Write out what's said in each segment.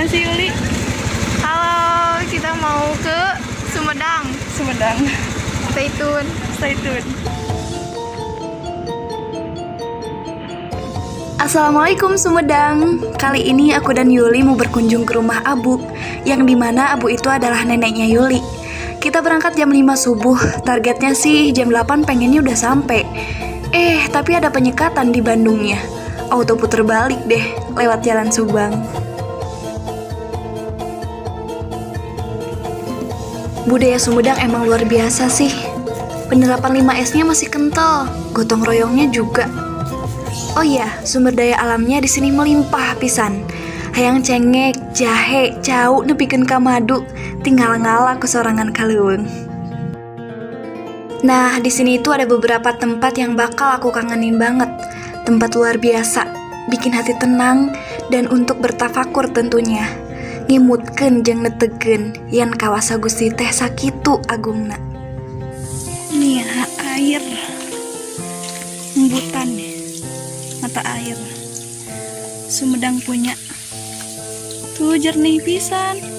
Mana sih Yuli? Halo, kita mau ke Sumedang. Sumedang. Stay tune. Stay tune. Assalamualaikum Sumedang. Kali ini aku dan Yuli mau berkunjung ke rumah Abu, yang dimana Abu itu adalah neneknya Yuli. Kita berangkat jam 5 subuh, targetnya sih jam 8 pengennya udah sampai. Tapi ada penyekatan di Bandungnya. Auto puter balik deh, lewat jalan Subang. Budaya Sumedang emang luar biasa sih. Penerapan 5S-nya masih kental, gotong royongnya juga. Oh iya, sumber daya alamnya di sini melimpah pisan. Hayang cengek, jahe, cau, nepikeun ka madu, tinggal ngala ku sorangan ka leuweung. Nah, di sini itu ada beberapa tempat yang bakal aku kangenin banget. Tempat luar biasa, bikin hati tenang, dan untuk bertafakur tentunya. Ngimutkeun jeung netegeun yen kawasa Gusti teh sakitu agungna. Nih ya, air embutan nih, mata air Sumedang punya. Tuh jernih pisan.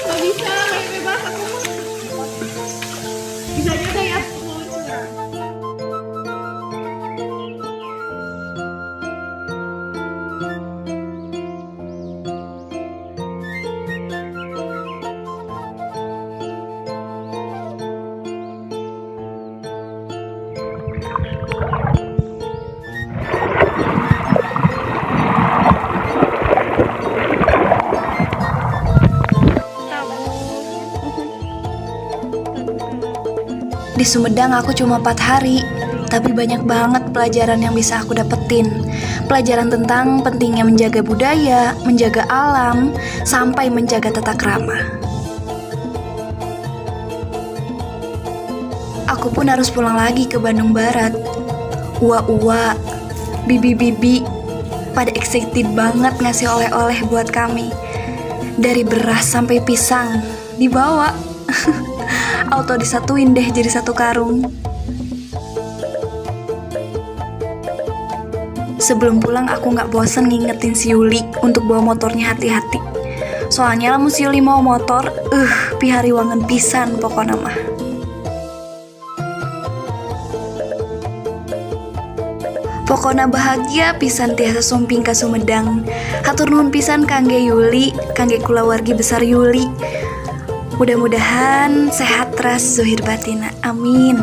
Gak bisa, gak bisa, main bebas aku mah. Bisa juga ya. Di Sumedang aku cuma 4 hari, tapi banyak banget pelajaran yang bisa aku dapetin. Pelajaran tentang pentingnya menjaga budaya, menjaga alam, sampai menjaga tata krama. Aku pun harus pulang lagi ke Bandung Barat. Ua-ua, bibi-bibi, pada excited banget ngasih oleh-oleh buat kami. Dari beras sampai pisang, dibawa. Auto disatuin deh jadi satu karung. Sebelum pulang aku nggak bosen ngingetin si Yuli untuk bawa motornya hati-hati. Soalnya lamun si Yuli mau motor, pihariwangan pisan pokoknya mah. Pokona bahagia pisan tiasa sumping ka Sumedang. Hatur nuhun pisan kangge Yuli, kangge kulawargi besar Yuli. Mudah-mudahan sehat teras zohir batina. Amin.